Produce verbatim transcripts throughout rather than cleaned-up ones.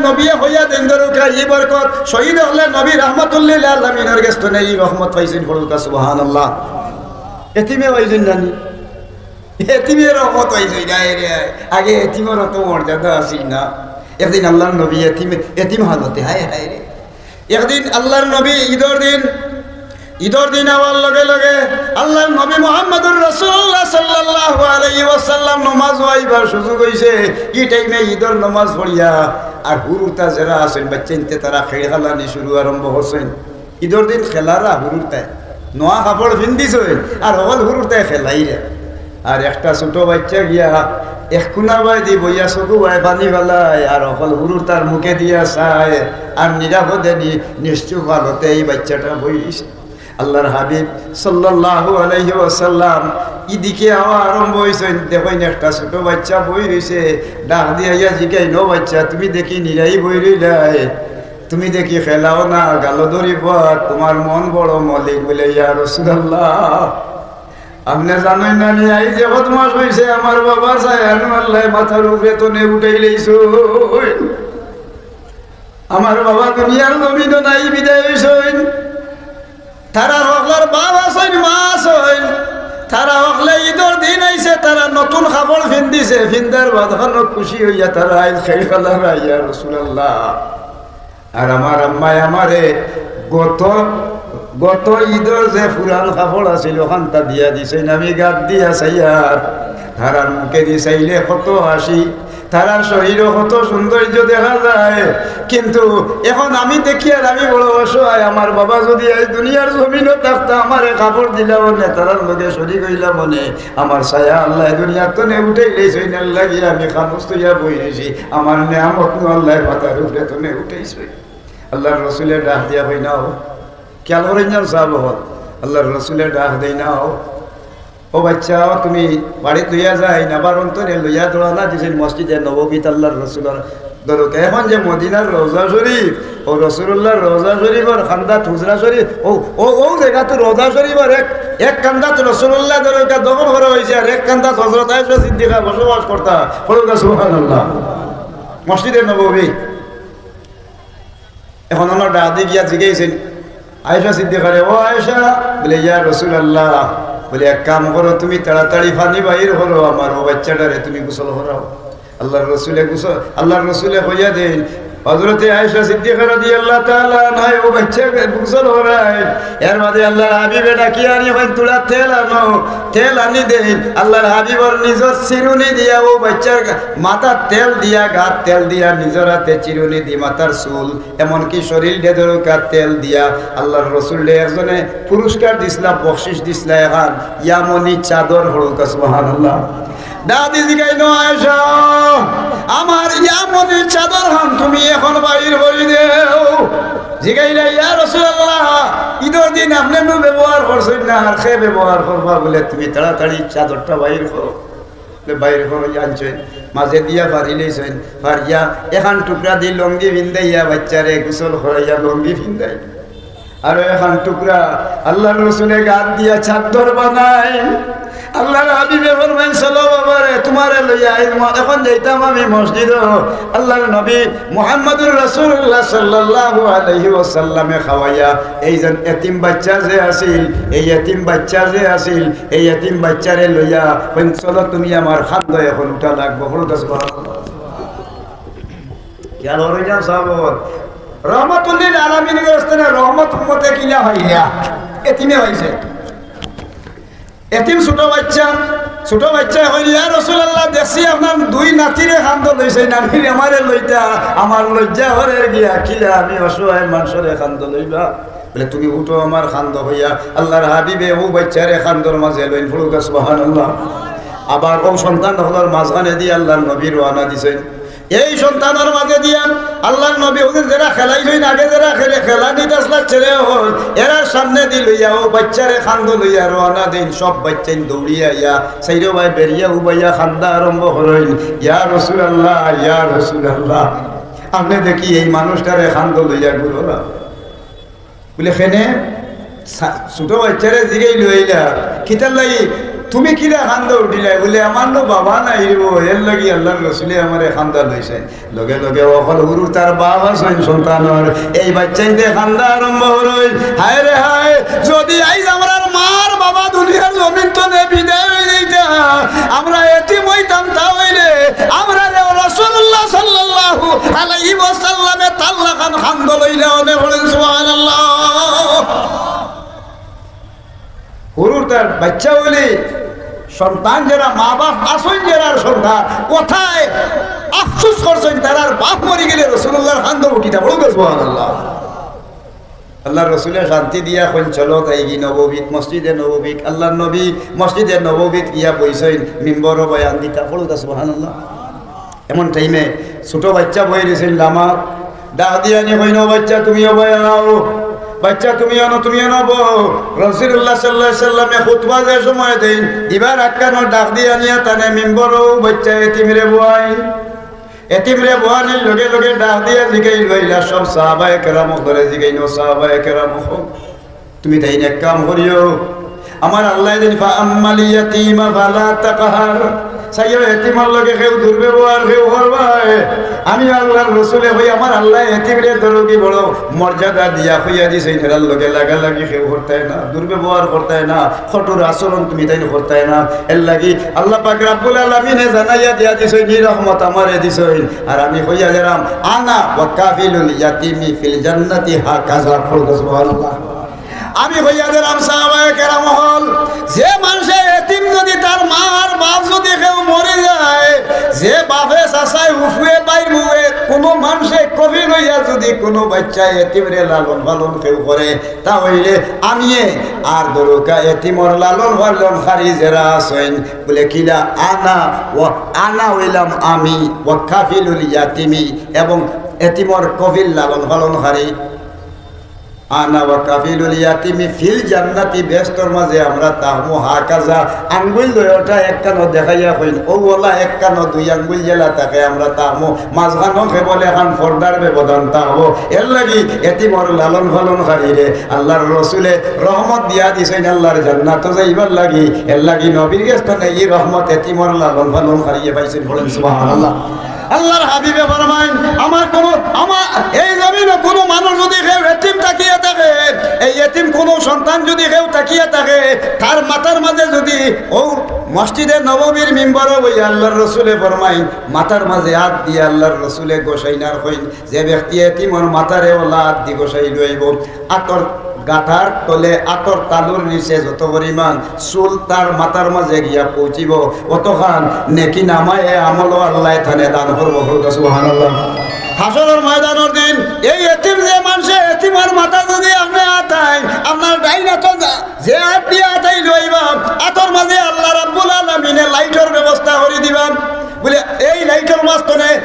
নবীয়ে কইয়া দেইন ধরুকা, ই বরকত শহীদ অকলে নবী রাহমাতুল্লিল আলামিনর গেছ থনে ই রহমত পাইছইন, পড়ুকা সুবহানাল্লাহ। এতিমে পাইছইন না নি? এতিমে রহমত পাইছইন না রে। আগে এতিমর অত মর্যাদা আছিল না। একদিন আল্লাহর নবী এতিমে, এতিম হালতে, হায় হায় রে। একদিন আল্লাহর নবী ইদর দিন, ইদর দিন আওয়ার লগে লগে আল্লাহর নবী মুহাম্মদুর রাসূলুল্লাহ সাল্লাল্লাহু আলাইহি ওয়াসাল্লাম নমাজ অইবার সুযোগ অইছে। ই টাইমে ইদর নমাজ পড়িয়া আর হুরুতা যেরা আছইন, বাইচ্চাইন্তে তারা খেল খেলানি শুরু আরম্ভ করছইন। ইদর দিন খেলারা হুরুতায়, নয়া কাপড় পিন্দিছইন আর হকল হুরুতায় খেলাইরা। আর একটা ছোট বাইচ্চা গিয়া এক কুনা বায়দি বইয়া চকু বায় পানি ফালায়, আর হকল হুরুতার মুখে দিয়া চায়, আর নিরাপদে নি-, নিশ্চুপ হালতে ই বাইচ্চাটা বই রইছে। আল্লাহর হাবিব সাল্লাল্লাহু আলাইহি ওয়াসাল্লাম ইদিকে আওয়া আরম্ভ অইছইন, দেখইন একটা ছোট বাইচ্চা বই রইছে, ডাক দিয়া ইয়া জিগাইন, "ও বাইচ্চা, তুমি দেখি নিরাই বই রইলায়, তুমি দেখি খেলাও না, গালো ধরিবা, তুমার মন বড় মলিন।" বলে, "ইয়া রাসূলুল্লাহ, আপনে জানইন না নি, আইজ এক মাস অইছে আমার বাবার ছায়ানু আল্লায় মাথার উপরে থনে উঠাইলাইছইন। আমার বাবা দুনিয়ার জমিনো নাই, বিদায় অইছইন। তারার হকলর বাপ আছইন, মা আছইন, তারা হকলে ইদর দিন আইছে, তারা নতুন কাপড় পিন্দিছে, পিন্দার বাদ খানো খুশি অইয়া তারা আইজ খেল খেলারা, ইয়া রাসূলুল্লাহ। আর আমার আম্মায় আমারে গত, গত ইদর যে পুরান কাপড় আছিল, অখানতা দিয়া দিছইন, আমি গাত দিয়া চাইয়ার, তারার মুখেদি চাইলে কত হাসি, তারার শরীরও কত সৌন্দর্য দেখা যায়, কিন্তু এখন আমি দেখিয়ার আমি বড় অসহায়। আমার বাবা যুদি আইজ দুনিয়ার জমিনো থাকতা, আমারে কাপড় দিলা অনে, তারার লগে শরিক অইলা অনে, আমার ছায়া আল্লায় দুনিয়ার থনে উঠাইলাইছইন, এর লাগি আমি খামোশ অইয়া বই রইছি, আমার নিয়ামতনু আল্লায় মাথার উপরে থনে উঠাইছইন।" আল্লাহর রসুলে ডাক দিয়া কইন, "ও, খেয়াল করইন না সাব অকল।" আল্লাহর রসুলে ডাক দেইন, "ও, ও বাইচ্চা, ও তুমি বাড়িত লইয়া যাইন।" আবার অন থনে লইয়া রওয়ানা দিছইন মসজিদে নববীত আল্লাহর রসুলর দরুকা। এখন যে মদিনার রওজা শরীফ, অউ রাসূলুল্লাহর রওজা শরীফর কান্দাত হুজরা শরীফ, অউ, অউ, অউ জাগাত রওজা শরীফর এক, এক কান্দাত রাসূলুল্লাহ দরুকা দফন করা অইছে, আর এক কান্দাত হযরত আয়েশা সিদ্দিকা বসবাস করতা। পড়ুকা সুবহানাল্লাহ। মসজিদে নববী। এখন অনো ডাক দি গিয়া জিগাইছইন আয়েশা সিদ্দিকারে, "ও আয়েশা," বলে, "ইয়া রাসূলুল্লাহ," বলে, "এক কাম করো, তুমি তাড়াতাড়ি পানি বাইর করো, আমার অউ বাইচ্চাটারে তুমি গোসল করাও।" আল্লাহর রসুলে গোসল, আল্লাহর রসুলে কইয়া দেইন, হযরতে আয়েশা সিদ্দিকা রাদিয়াল্লাহু তাআলা আনহায় অউ বাইচ্চারে গোসল করাইন। এর বাদে আল্লাহর হাবিবে ডাকিয়া আনি কইন, "থুড়া তেল আনো।" তেল আনি দেইন। আল্লাহর হাবিবর নিজর চিরুনি দিয়া অউ বাইচ্চার গা-, মাথাত তেল দিয়া, গাত তেল দিয়া, নিজর আতে চিরুনি দি মাথার চুল, এমনকি শরীর ডেদরকা তেল দিয়া আল্লাহর রসুলরে একজনে পুরস্কার দিছলা, বকশিস দিছলা এখান ইয়ামনি চাদর। পড়ুকা সুবহানাল্লাহ। ডাক দি জিগাইন, "ও আয়েশা, আমার ইয়ামনি চাদর খান তুমি এখন বাইর করি দেও।" জিগাইলা, "ইয়া রাসূলুল্লাহ, ইদর দিন আপনে নু ব্যবহার করছইন না, আর কে ব্যবহার করবা? বলে, তুমি তাড়াতাড়ি চাদরটা বাইর করো।" বলে, বাইর করি আনছইন, মাঝে দিয়া ফাড়িলাইছইন, ফাড়িয়া এখান টুকরা দি লুঙ্গি ফিন্দাইয়া বাইচ্চারে গোসল করাইয়া লুঙ্গি ফিন্দাইন। আর এখান টুকরা আল্লাহর রসুলে গাত দিয়া চাদর বানাইন। আল্লাহর হাবিবে ফরমাইন, "চলো বাবারে, তুমারে লইয়া আইজ ম-, এখন যাইতাম আমি মসজিদো।" আল্লাহর নবী মুহাম্মাদুর রাসূলুল্লাহ সাল্লাল্লাহু আলাইহি ওয়াসাল্লামে খাওয়াইয়া, এই যে এতিম বাইচ্চা যে আছিল, এই এতিম বাইচ্চা যে আছিল, এই এতিম বাইচ্চারে লইয়া কইন, "চলো তুমি আমার কান্দো এখন উঠা লাগবো।" পড়ুকা সুবহানাল্লাহ। খেয়াল করইন না সাব অকল। রহমাতুল্লিল আলামিন গেছইন না, রহমত উম্মতে কিলা পাইলা? এতিমে পাইছে। এতিম ছোট বাইচ্চা, ছোট বাইচ্চায় কইন, "ইয়া রাসূলুল্লাহ, দেখছি আপনার দুই নাতিরে কান্দো লইছইন, আমারে লইতা, আমার লজ্জা করের গিয়া, কিলা আমি অসহায় মানষরে কান্দো লইবা?" বলে, "তুমি উঠো আমার কান্দো।" কইয়া আল্লাহর হাবিবে অউ বাইচ্চারে কান্দর মাঝে লইন। পড়ুকা সুবহানাল্লাহ। আবার অউ সন্তান অকলর মাঝখানে দি আল্লাহর নবী রওয়ানা দিছইন। এই সন্তানর মাঝে দিয়া আল্লাহর নবী অউ দিন যেরা খেলাইছইন, আগে যেরা খেলে, খেলানিত আছলা ছেলে অকল, এরার সামনে দি লইয়া অউ বাইচ্চারে কান্দো লইয়া রওয়ানা দেইন। সব বাইচ্চাইন দৌড়িয়া আইয়া চাইরো বায় বেড়িয়া উবাইয়া কান্দা আরম্ভ করইন, "ইয়া রাসূলুল্লাহ, ইয়া রাসূলুল্লাহ, আপনে দেখি এই মানুষটারে কান্দো লইয়া ঘুরলা।" বলে, "কেনে সা-, ছোট বাইচ্চারে জিগাইলা, কিতার লাগি তুমি কিলা কান্দো উঠিলায়? বুলে, আমার তো বাবা নাই রে বা, এর লাগি আল্লার রসুলে আমারে কান্দা লইছইন। লগে লগে অকল হুরুতার বাপ আছইন সন্তানর, এই বাইচ্চাইন্তে কান্দা আরম্ভ করইন, হায় রে হায়, যদি আইজ আমরার মার বাবা দুনিয়ার জমিন তনে বিদায় অই যাইতা, আমরা এতিম অইতাম, তা অইলে আমরারে রাসুলুল্লাহ সাল্লাল্লাহু আলাইহি ওয়াসাল্লামে তার লাখান কান্দা লইলা অনে। পড়ইন সুবহানাল্লাহ। হুরুতার বাইচ্চা অইলে, সন্তান যেরা, মা বাপ আছইন যেরার সন্তান, কথায় আফসোস করছইন, তারার বাপ মরি গেলে রাসুলুল্লাহর কান্দা উঠিতা। পড়ইন সুবহানাল্লাহ। আল্লার রসুলে শান্তি দিয়া কইন, চলো যাইগি নববীত, মসজিদে নববীত। আল্লার নবী মসজিদে নববীত গিয়া বইছইন, মিম্বরো বয়ান দিতা। পড়ইন সুবহানাল্লাহ। এমন টাইমে ছোট বাইচ্চা বই রইছইন লামাত, ডাক দিয়া নি কইন, "ও বাইচ্চা, তুমিও বয়াও, বাইচ্চা, তুমিও অনো, তুমিও অনো বও।" রাসুলুল্লাহ সাল্লাল্লাহু আলাইহি ওয়াসাল্লামে খুতবা যে সময় দেইন, দিবার আগ খানো ডাক দিয়া নিয়া তানে মিম্বরো বাইচ্চা এতিমরে বওয়াইন। এতিমরে বওয়ানির লগে লগে ডাক দিয়া জিগাইল, অইলা সব সাহাবায়ে কেরাম অকলরে জিগাইন, ও সাহাবায়ে কেরাম অকল, তুমি তাইন এক কাম করিও, আমার আল্লায় দেইন, "ফাআম্মাল ইয়াতীমা ফালা তাকহার।" চাইও, এতিমর লগে কেউ দুর্ব্যবহার কেউ করবায়। আমি আল্লার রসুলে কই, আমার আল্লায় এতিমরে দরদি বড় মর্যাদা দিয়া কইয়া দিছইন, এরার লগে লাগালাগি কেউ করতায় না, দুর্ব্যবহার করতায় না, কঠোর আচরণ তুমি তাইন করতায় না। এর লাগি আল্লাহ পাক রাব্বুল আলামিনে জানাইয়া দিয়া দিছইন, ই রহমত আমারে দিছইন। আর আমি কইয়া গেলাম, "আনা ওয়া কাফিলুল ইয়াতিমি ফিল জান্নাতি হাকাযা।" পড়ো সুবহানাল্লাহ। আমি কইয়া দিলাম, সাহাবায়ে কেরাম অকল, যে মানষে এতিম যদি তার মা আর বাপ যদি কেউ মরি যায়, যে বাপে, চাচায়, ফুফুয়ে, ভাইর বউয়ে, কুনু মানষে কফিল অইয়া যদি কুনু বাইচ্চা এতিমরে লালন পালন কেউ করে, তা অইলে আমিয়ে আর দরুকা এতিমর লালন পালনকারী যেরা আছইন, বুলে কিলা, আনা ওয়া, আনা অইলাম আমি, ওয়া কাফিলুল ইয়াতিমি, এবং এতিমর কফিল লালন পালনকারী। আনা ওয়া কাফিলুল ইয়াতিমি ফিল জান্নাতি, বেহেস্তর মাঝে আমরা থাকমু। হাকাযা, আঙ্গুল দুইওটা এক কানো দেখাইয়া কইন, অউ অলা এক কানো দুই আঙ্গুল যেলা থাকে আমরা থাকমু। মাঝখানো কেবল এখান পর্দার ব্যবধান থাকবো। এর লাগি এতিমর লালন পালনকারীরে আল্লার রসুলে রহমত দিয়া দিছইন আল্লার জান্নাতো যাইবার লাগি। এর লাগি নবীর গেছ থনে ই রহমত এতিমর লালন পালনকারীয়ে পাইছইন। পড়ইন সুবহানাল্লাহ। আল্লার হাবিবে ফরমাইন, আমার কুনু, আমার এই জমিনো কুনু মানুষ যদি কেউ এতিম থাকিয়া থাকে, এই এতিম কুনু সন্তান যদি কেউ থাকিয়া থাকে, তার মাথার মাঝে যদি অউ মসজিদে নববীর মিম্বরো বইয়া আল্লার রসুলে ফরমাইন, মাথার মাঝে আত দিয়া আল্লার রসুলে ঘষাইন আর কইন, যে ব্যক্তি এতিমর মাথারে অলা আত দি ঘষাইল অইবো, আতর গাটার তলে, আতর তালুর নিচে যত পরিমাণ চুল তার মাথার মাঝে গিয়া পৌঁছিবো, অতখান নেকি নামায়ে আমলও আল্লায় তানে দান করবো। পড়ো সুবহানাল্লাহ। হাশরর ময়দানর দিন এই এতিম যে মানষে এতিমর মাথা যদি আপনে আতাইন, আপনার ডাইন আতো যে আত দিয়া আতাইল অইবা, আতর মাঝে আল্লাহ রাব্বুল আলামিনে লাইটর ব্যবস্থা করি দিবা। বুলে, এই লাইটর মাঝখানে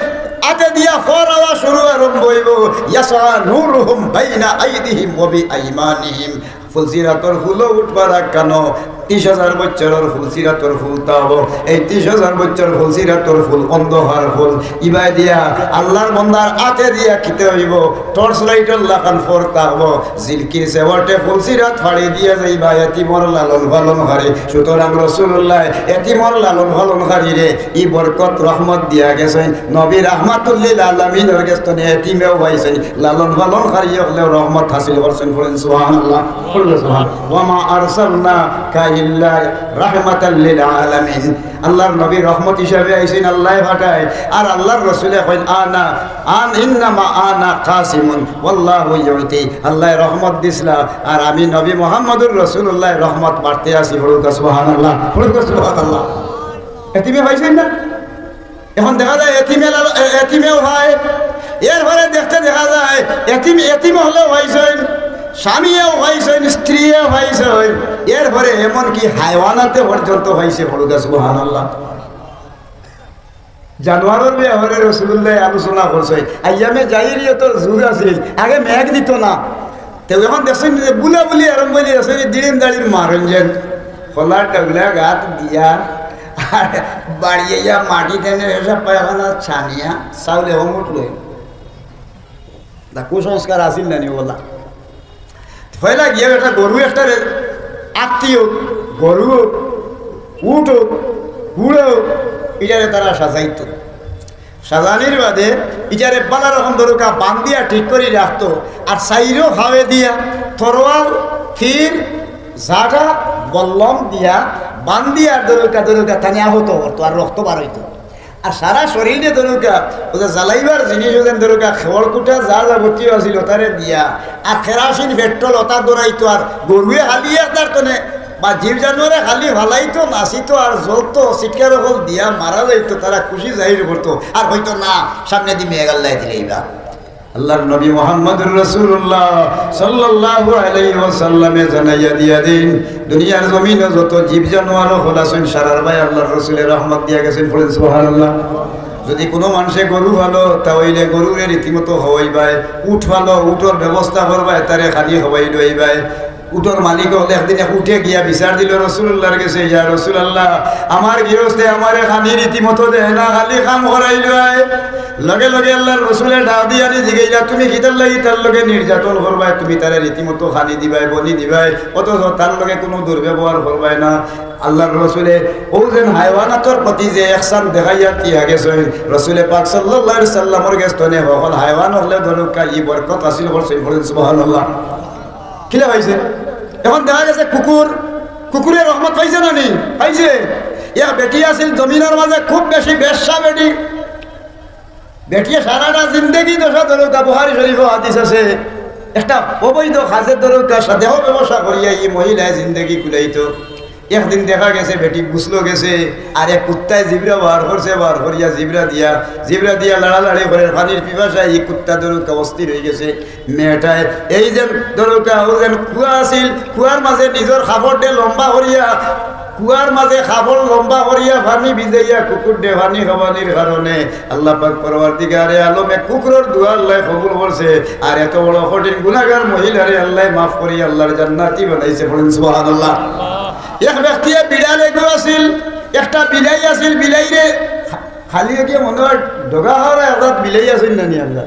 আতে দিয়া ফর আওয়া শুরু আরম্ভ অইবো। ইয়াসআ নূরুহুম বাইনা আইদিহিম ওয়া বিআইমানিহিম। ফুলসিরাতর ফুলও উঠবার আগ খানো তিশ হাজার বছরর ফুলসিরাতর ফুল থাকবো। এই তিশ হাজার বছর ফুলসিরাতর ফুল অন্ধকার ফুল। ইবায় দিয়া আল্লার বন্দার আতে দিয়া কিতা অইবো? টর্চ লাইটর লাখান ফর থাকবো। জিলকির সেবটে ফুলসিরাত ফাড়ি দিয়া যাইবা এতিমর লালন পালনকারী। সুতরাং রাসুলুল্লায় এতিমর লালন পালনকারীরে ই বরকত রহমত দিয়া গেছইন। নবী রাহমাতুল লিল আলামিনর গেছ থনে এতিমেও পাইছইন, লালন পালনকারী অকলেও রহমত হাসিল করছইন। পড়ইন সুবহানাল্লাহ। পড়ইন সুবহান। ওয়া মা আরসালনাকা ইল্লা রাহমাতাল লিল আলামিন। আল্লার নবী রহমত হিসাবে আইছইন, আল্লায় পাঠায়। আর আল্লার রসুলে কইন, আনা, আন, ইন্নামা আনা কাসিমুন, ওয়াল্লাহু ইউতি। আল্লায় রহমত দিছলা, আর আমি নবী মুহাম্মদুর রাসুলুল্লায় রহমত বাটতে আছি। পড়উক্কা সুবহানাল্লাহ, পড়উক্কা সুবহানাল্লাহ। এতিমে পাইছইন না? এখন দেখা যায় এতিমে লাল-, এ-, এতিমেও পায়। এরপরে দেখতে দেখা যায় এতিম, এতিম অকলেও পাইছইন, স্বামীয়েও পাইছইন, স্ত্রীয়েও পাইছইন, এরপরে এমনকি হায়ওয়ানাতে পর্যন্ত পাইছে। পড়উক্কা সুবহানাল্লাহ। জানোয়ারর ব্যাপারে রাসুলুল্লায় আলোচনা করছইন। আইয়ামে জাহিলিয়তর যুগ আছিল, আগে মেঘ দিত না। তে এখন দেখছইন যে বুলাবুলি আরম্ভ অইলে দেখছইন যে দিড়িম দাড়িম মারইন যেন। খোলা ডাউলা গাত দিয়া, আর বাড়িয়ে ইয়া মাটি টেনে এসব পায়খানা ছানিয়া, চাউলে হমুট লই। তা কুসংস্কার আছিল না নি বলা? পয়লা গিয়া একটা গরু একটা রে-, আত্মীয় গরু উট অউক, ঘুড়া অউক, ইটারে তারা সাজাইতো। সাজানির বাদে ইটারে বালা রকম ধরুকা বান্ধিয়া ঠিক করি রাখতো। আর চাইরো ফাওয়ে দিয়া তরোয়াল, তীর, ঝাঁটা, বল্লম দিয়া বান্ধিয়া আর ধরুকা ধরুকা তানে আহত করতো, আর রক্ত বার অইতো। আর সারা শরীরে ধরুকা, অউ যে জ্বালাইবার জিনিস, অউ যেন ধরুকা খেওড় কুটা যা যাবতীয় আছিল, অতারে দিয়া, আর কেরাসিন, পেট্রোল, অতা দৌড়াইতো। আর গরুয়ে খালি একদার তনে বা জীব জানোয়ারে খালি ফালাইতো, নাচিতো আর জ্বলতো, চিৎকার অকল দিয়া মারা যাইতো, তারা খুশি জাহির করতো। আর অইতো না, সামনেদি মেঘ আল্লায় দিলাইবা। আল্লাহর নবী মুহাম্মদুর রাসূলুল্লাহ সাল্লাল্লাহু আলাইহি ওয়াসাল্লামে জানাইয়া দিয়া দিন, দুনিয়ার জমিনো যত জীব জানোয়ার অকল আছইন, সারার বায় আল্লাহর রসুলে রহমত দিয়া গেছইন। পড়ইন সুবহানাল্লাহ। যদি কুনু মানষে গরু ফালো, তা অইলে গরুরে রীতিমতো খাওয়াইবায়, উট ফালো, উটর ব্যবস্থা করবায়, তারে খানি খাওয়াই লইবায়। উটর মালিক অকল একদিন এক উটে গিয়া বিচার দিলো রাসূলুল্লাহর গেছে, "ইয়া রাসূলুল্লাহ, আমার গিরস্তে আমারে খানি রীতিমতো দেয় না, খালি কাম করাইলায়।" লগে লগে আল্লাহর রসুলে ডাক দিয়া নি জিগাইলা, "তুমি কিতার লাগি তার লগে নির্যাতন করবায়? তুমি তারে রীতিমতো খানি দিবায়, বনি দিবায়, অথচ তার লগে কুনু দুর্ব্যবহার করবায় না।" আল্লাহর রসুলে অউ যেন হায়ওয়ানাতর প্রতি যে ইহসান দেখাইয়া দিয়া গেছইন, রসুলে পাক সাল্লাল্লাহু আলাইহি ওয়াসাল্লামর গেছ তনে হকল হায়ওয়ান অকলে ধরুকা ই বরকত হাসিল করছইন। পড়ইন সুবহানাল্লাহ। কিলা পাইছে? এখন দেখা গেছে কুকুর, কুকুরে রহমত পাইছে না নি? পাইছে। এক বেটি আছিল জমিনর মাঝে খুব বেশি বেশ্যা বেটি। বেটিয়ে সারাটা জিন্দেগি দশা ধরুকা, বুখারী শরীফো হাদিস আছে, একটা অবৈধ কাজে ধরুকা দেহ ব্যবসা করিয়া ই মহিলায় জিন্দেগি কুলাইতো। একদিন দেখা গেছে বেটি গুছলো গেছে, আর এক কুত্তায় জিবরা বার করছে, বার করিয়া জিবরা দিয়া, জিবরা দিয়া লাড়ালাড়ি করে, পানির পিপাসায় ই কুত্তা ধরুকা অস্থির অইগেছে। মেয়েটায় এই যেন ধরুকা, অউ যেন কুয়া আছিল, কুয়ার মাঝে নিজর কাপড় দে লম্বা করিয়া, কুয়ার মাঝে কাপড় লম্বা করিয়া পানি ভিজাইয়া কুকুর দে পানি খাওয়ানির কারণে আল্লাহ পাক পরওয়ারদিগারে আলমে কুকুরর দোয়া আল্লায় কবুল করছে। আর এত বড় কঠিন গুনাহগার মহিলারে আল্লায় মাফ করি আল্লাহর জান্নাতি বানাইছে। পড়ইন সুবহানাল্লাহ। এক ব্যক্তিয়ে বিড়াল এগু আছিল, একটা বিলাই আছিল, বিলাইরে খালি গিয়া মনে অয় ডগা খাওয়ার আজাদ বিলাই আছিল না নি আমরা।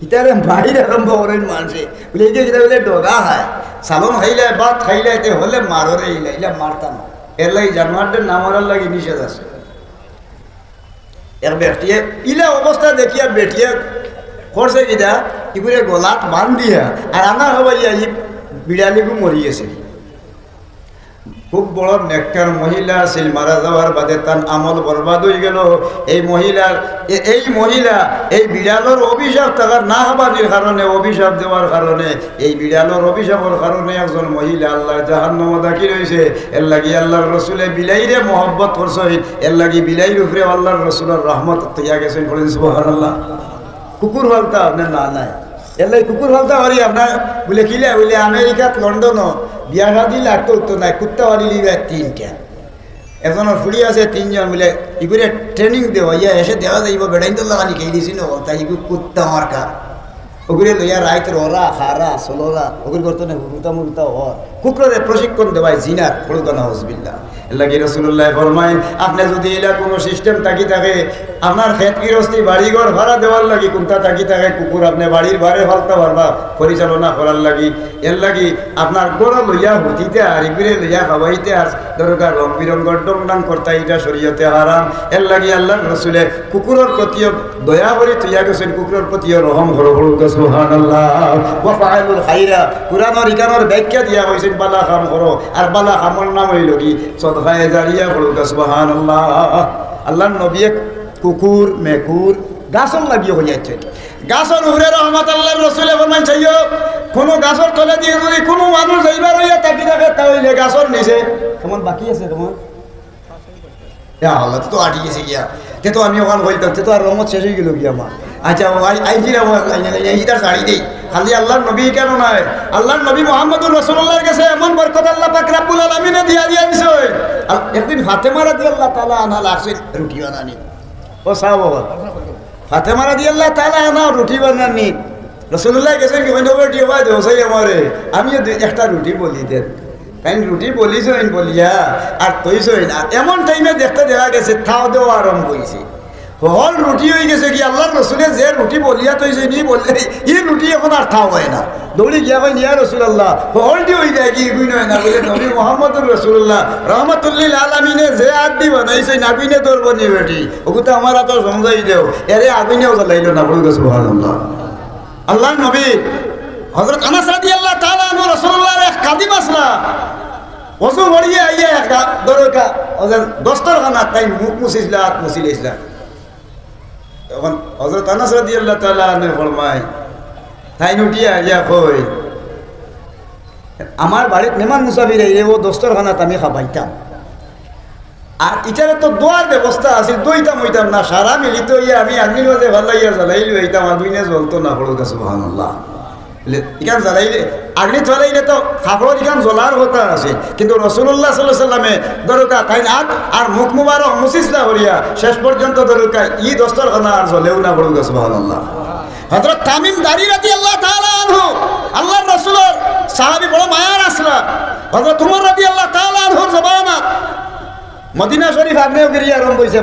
ইতারে মাইর আরম্ভ করইন মানষে। বুলে, "ইগে কিতা?" বুলে, "ডগা খায়। সালন খাইলায়, ভাত খাইলায়, তে হলে মাররে ইলা, ইলা মারতা না।" এরলাগি জানোয়াররে না মারার লাগি নিষেধ আছে। এক ব্যক্তিয়ে ইলা অবস্থা দেখিয়া বেটিয়ে করছে কিতা, ইগুরে গলাত বান্ধিয়া আর আনা হবাইয়া ই বিড়ালিগু মরি গেছে। খুব বড় নেককার মহিলা আছিল, মারা যাওয়ার বাদে তান আমল বরবাদ অইগেলো। এই মহিলার, এ-, এই মহিলা, এই বিড়ালর অভিশাপ, তার না খাবানির কারণে, অভিশাপ দেওয়ার কারণে, এই বিড়ালর অভিশাপর কারণে একজন মহিলা আল্লাহর জাহান্নামো দাখিল অইছে। এরলাগি আল্লাহর রসুলে বিলাইরে মহব্বত করছইন, এরলাগি বিলাইর উপরে আল্লাহর রসুলর রহমত থইয়া গেছইন। পড়ইন সুবহানাল্লাহ। কুকুর পালতা আপনার না নাই। এরলাগি কুকুর পালতা পারি আপনার বুলে কিলা? বুলে আমেরিকাত, লন্ডনো বিয়া শাদি লাগতো উঠতো নাই, কুত্তা পালি লিবা তিনটা। একজনর ফুড়ি আছে তিনজন, বুলে ইগুরে training দেওয়াইয়া এসে দেখা যাইবো বেটাইন্তর লাখান খেয়ে দিছি না, তাই ইগু কুত্তা মার্কা। ওগুরে লইয়া রাইত ররা, খারা, সলরা, ওগুর করতো না হুরুতা মুরুতা হর। কুকুররে প্রশিক্ষণ দেওয়ায় জিনার, পড়ুকা নাউজুবিল্লাহ। এরলাগি রাসূলুল্লাহ ফরমাইন, আপনে যুদি ইলা কুনু system থাকি থাকে, আপনার খেত গিরস্তি, বাড়ি ঘর ভাড়া দেওয়ার লাগি কুন্তা থাকি থাকে, কুকুর আপনে বাড়ির বারে ফালতা পারবা, পরিচালনা করার লাগি। এরলাগি আপনার ঘরো লইয়া হুতিতা আর ইগুরে লইয়া খাওয়াইতা আর ধরুকা রং বিরঙ্গর ডং ডং করতা, ইটা শরীয়তে হারাম। এরলাগি আল্লাহর রসুলে কুকুরর প্রতিও দয়া করি থইয়া গেছইন, কুকুরর প্রতিও রহম করো, পড়ুকা সুবহানাল্লাহ। ওয়া ফাআলুল খাইরা, কুরআনর ইখানর ব্যাখ্যা দিয়া কইছইন, বালা কাম করো, আর বালা কামর নাম অইলো কি? সদকায়ে জারিয়া, পড়ুকা সুবহানাল্লাহ। আল্লাহর নবীয়ে কুকুর, মেকুর, গাছর লাগিও কইয়া আইছইন। গাছর উপরে রহমত। আল্লাহর রসুলে ফরমাইন, চাইও, কুনু গাছর তলেদি যুদি কুনু মানুষ যাইবার অইয়া থাকি থাকে, তা অইলে গাছর নিচে। কেমন বাকি আছে, কেমন? ইয়া আল্লাহ, তে তো আটি গেছে গিয়া। তে তো আমি অখান কইতাম, তে তো আর রহমত শেষ অইগেলো গিয়া আমার। আচ্ছা, ও আই-, আইছিলাম, ও আই-, আই-, আই-, ইটা ছাড়ি দেই। খালি আল্লাহর নবী কেন নায়? আল্লাহর নবী মুহাম্মদুর রাসূলুল্লাহর গেছে এমন বরকত আল্লাহ পাক রাব্বুল আলামিনে দিয়া দিয়া দিছইন। আর একদিন ফাতেমা রাদিয়াল্লাহু তাআলা আনহা লাগছইন রুটি বানানি। ও সাহাবা, ফাতেমা রাদিয়াল্লাহু তাআলা আনহা রুটি বানানি। রাসূলুল্লাহ গেছইন কি, "ওই নবী, রুটি বানাই দেও, চাই আমারে, আমিও দুই একটা রুটি বলি দেন।" তাইন রুটি বলিছইন বলিয়া আর থইছইন, আর এমন টাইমে দেখতে দেখা গেছে তাও দেওয়া আরম্ভ অইছে। হকল রুটি অইগেছে কি, আল্লার রসুলে যে রুটি বলিয়া থইছইন, ই বললে, ই রুটি অখন আর খাওয়া অয় না। দৌড়ি গিয়া কইন, "ইয়া রাসুলাল্লাহ, হকলটি অই যায় কি, ইগুইন অয় না?" বলে, "নবী মুহাম্মদুর রাসুলুল্লাহ রহমাতুল্লিল আলামিনে যে আতদি বানাইছইন, আগুইনে ধরবো নি বেটি? ওগু তো আমার আতো সমঝাই দেও, এরে আগুইনেও জ্বালাইলো না।" বলুন সুবহানাল্লাহ। আল্লার নবী হযরত আনাস রাদিয়াল্লাহু তাআলা আনহু রাসুলুল্লাহর এক খাদিম আছলা, অজু করিয়া আইয়া এক গা-, দরকা, ওদের দস্তরখানাত তাইন মুখ মুছিছলা, আত মুছিলাইছলা। তখন হযরত আনাস রাদিয়াল্লাহু তাআলা আনহু ফরমায়, তাইন উঠিয়া আইয়া কইন, "আমার বাড়িত মেহমান মুসাফির আইলে অউ দস্তরখানাত আমি খাবাইতাম। আর ইটারে তো ধোয়ার ব্যবস্থা আছিল, ধইতাম অইতাম না, সারা মিলিত অইয়া আমি আগুইনর মাঝে ফালাইয়া জ্বালাইলু অইতাম, আগুইনে জ্বলতো না।" পড়ুক্কা সুবহানাল্লাহ। বলে, ইখান জ্বালাইলে, আগুইন জ্বালাইলে তো কাপড় ইখান জ্বলার কথা আছে, কিন্তু রাসুলুল্লাহ সাল্লাল্লাহু আলাইহি ওয়াসাল্লামে দরকা তাইন আত আর মুখ মুবারক মুছিছলা করিয়া শেষ পর্যন্ত দরকা ই দস্তরখানা আর জ্বলেও না। পড়ুক্কা সুবহানাল্লাহ। হযরত তামিম দারি রাদিয়াল্লাহু তাআলা আনহু, আল্লার রাসুলর সাহাবী, বড় মায়ার আছলা। হযরত উমর রাদিয়াল্লাহু তাআলা আনহুর জমানাত মদিনা শরীফ আগ্নেয়গিরি আরম্ভ অইছে,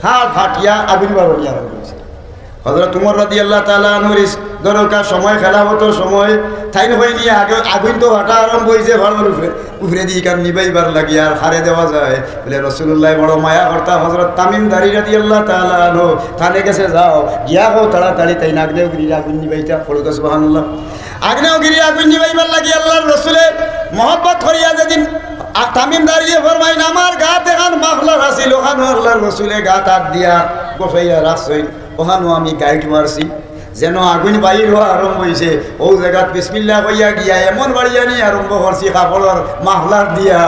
ফাড় ফাটিয়া আগুইন বারনি আরম্ভ অইছে। হযরত উমর রাদিয়াল্লাহু তাআলা আনহুর ইস-, দরকা সময়, খেলাফতর সময়, তাইন কইন নি আগে আগুইন তো ফাটা আরম্ভ অইছে, ফাড়র উপরে, উপরেদি ইখান নিবাইবার লাগি আর কারে দেওয়া যায়। বলে, রাসুলুল্লায় বড় মায়া করতা, হযরত তামিম দারি রাদিয়াল্লাহু তাআলা আনহু, তানে গেছে যাও, গিয়া কও তাড়াতাড়ি তাইন আগ্নেয়গিরির আগুইন নিবাইতা। পড়ুক্কা সুবহানাল্লাহ। আগ্নেয়গিরির আগুইন নিবাইবার লাগি আল্লার রাসুলে মহব্বত করিয়া যেদিন আ-, তামিম দারিয়ে ফরমাইন, "আমার গাত এখান মাফলার আছিল, ওখানো আল্লার রাসুলে গাত আত দিয়া বসাইয়া রাখছইন, ওখানো আমি গাইট মারছি।" যেন আগুইন বাইর অওয়া আরম্ভ অইছে, অউ জাগাত বিসমিল্লাহ কইয়া গিয়া এমন বাড়িয়ানি আরম্ভ করছি কাপড়র মাফলার দিয়া,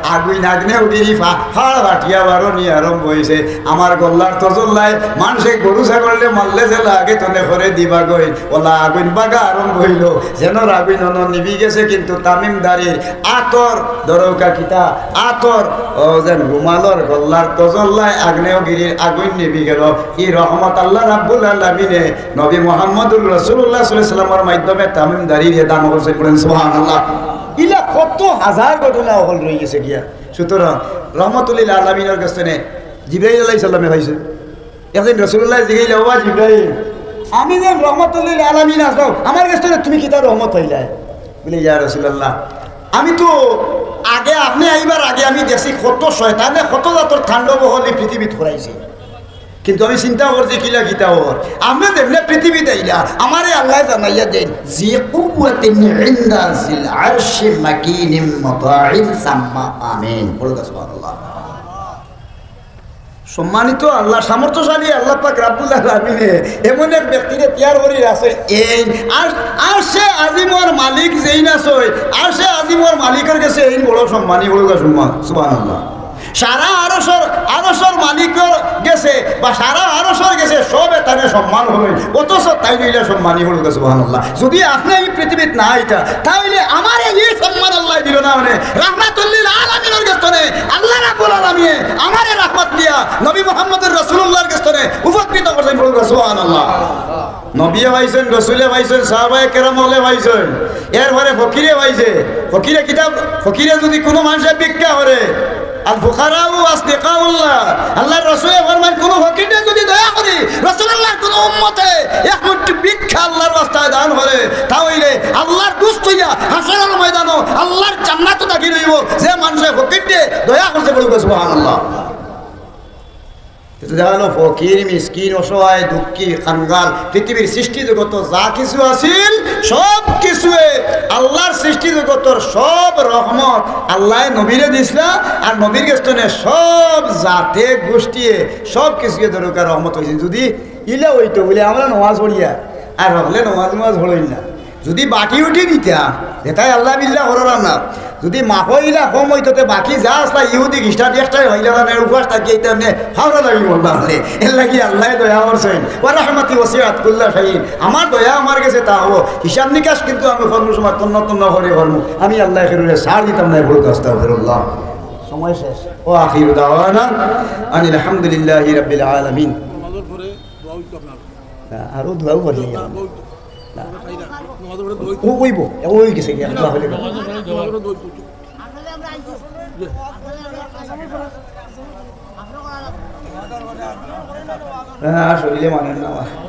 আগুইন আগ্নেয়গিরি ফা-, ফাড় ফাটিয়া বারনি আরম্ভ অইছে। আমার গলার তজল্লায় মানষে গরু ছাগলরে মারলে যেলা আগে তনে করে দিবা গই, অলা আগুইন বাগা আরম্ভ অইলো। যেন আগুইন অনো নিবি গেছে, কিন্তু তামিম দারির আতর দরকা কিতা, আতর, অউ যেন রুমালর গলার তজল্লায় আগ্নেয়গিরির আগুইন নিবি গেলো। ই রহমত আল্লাহ রাব্বুল আলামিনে নবী মুহাম্মদুর রাসুলুল্লাহ সাল্লাল্লাহু আলাইহি ওয়াসাল্লামর মাধ্যমে তামিম দারিরে দান করছে। পড়েন সুবহানাল্লাহ। ইলা কত হাজার ঘটনা অকল রইগেছে গিয়া। সুতরাং রহমতুল্লিল আলামিনর গেছ থনে জিব্রাইল আলাইহিস সালামে পাইছইন। একদিন রাসুলুল্লায় জিগাইলা, "ওবা জিব্রাইল, আমি যেন রহমতুল্লিল আলামিন আছলাম, আমার গেছ থনে তুমি কিতা রহমত পাইলায়?" বলে, "ইয়া রাসুলাল্লাহ, আমি তো আগে, আপনে আইবার আগে আমি দেখছি কত শয়তানে কত জাতর তাণ্ডব অকল ই পৃথিবীত করাইছে, কিন্তু আমি চিন্তা করছি কিলা কিতা অর, আপনে যেমনে পৃথিবীত আইলা, আমারে আল্লায় জানাইয়া দেইন, জি কুওয়াতিন ইনদা জিল আরশি মাকিনিম মুতাইন সাম্মা আমিন।" পড়ুক্কা সুবহানাল্লাহ। সম্মানিত আল্লাহ, সামর্থ্যশালী আল্লাহ পাক রাব্বুল আলামিনে এমন এক ব্যক্তিরে তৈয়ার করি রাখছে, এইন আর, আরশে আজিমর মালিক যেইন আছে, আরশে আজিমর মালিকর গেছে এইন বড় সম্মানী, বড় সম্মান। সুবহানাল্লাহ। সারা আরশর, আরশর মালিকর গেছে বা সারা আরশর গেছে সবে তারে সম্মান করইন, অথচ তাইন অইলা সম্মানী, বড় সুবহানাল্লাহ। যদি আপনে ই পৃথিবীত না আইতা, তাইলে আমারে ই সম্মান আল্লায় দিলো না, মানে রাহমাতুল্লিল আলামিনর গেছ থনে আল্লাহ রাব্বুল আলামিনে আমারে রহমত দিয়া নবী মুহাম্মদুর রাসুলুল্লাহর গেছ থনে উপকৃত করছইন, বড় সুবহানাল্লাহ। নবীয়ে পাইছইন, রাসুলে পাইছইন, সাহাবায়ে কেরাম অকলে পাইছইন, এরপরে ফকিরে পাইছে। ফকিরে কিতা, ফকিরে যদি কুনু মানষে ভিক্ষা করে, আল ফুকারাউ আসদিকাউল্লাহ, আল্লার রাসুলে ফরমাইন, কুনু ফকিরে যদি দয়া করি রাসুলুল্লাহর কুনু উম্মতে এক মুঠি ভিক্ষা আল্লার রাস্তায় দান করে, তা অইলে আল্লার দুস্ত অইয়া হাশরর ময়দানো আল্লার জান্নাতো দাখিল অইবো। যে মানষে ফকিরে দয়া করছে, বড় সুবহানাল্লাহ। ইটা দেখা গেলো ফকির, মিসকিন, অসহায়, দুঃখী, কাঙ্গাল, পৃথিবীর সৃষ্টি জগতো যা কিছু আছিল, সব কিছুয়ে আল্লার সৃষ্টি জগতর সব রহমত আল্লায় নবীরে দিছলা, আর নবীর গেছ থনে সব জাতে গোষ্ঠীয়ে সব কিছুয়ে দরকার রহমত অইছে। যদি ইলা অইতো বলে আমরা নমাজ পড়িয়া আর হকলে নমাজ নমাজ পড়ইন না, যদি বাকি উঠি দিতা, যেটাই আল্লাহ বিল্লাহ কররা না, যদি মাফ অইলা কম অইতো, তে বাকি যা আছলা ইহুদি খ্রিস্টান একটাই অইলা না, উপাস থাকি এটা এমনি হাওড়া লাগি বললা হলে। এর লাগি আল্লায় দয়া করছইন, "ওয়া রাহমাতি ওয়াসিআত কুল্লা শাইইন।" আমার দয়া আমার গেছে তা অইবো, হিসাব নিকাশ কিন্তু আমি করমু সময় তন্ন তন্ন করি করমু। আমি আল্লায় কেউরে ছাড় দিতাম না, বড় আস্তাগফিরুল্লাহ। সময় শেষ। ওয়া আখিরু দাওয়ানা আনিল হামদুলিল্লাহি রাব্বিল আলামিন। না, আরো দোয়াও করি। না। ও, অইবো, অই গেছে গিয়া, দোয়া অইলে। না, শরীরে মানের না আমার।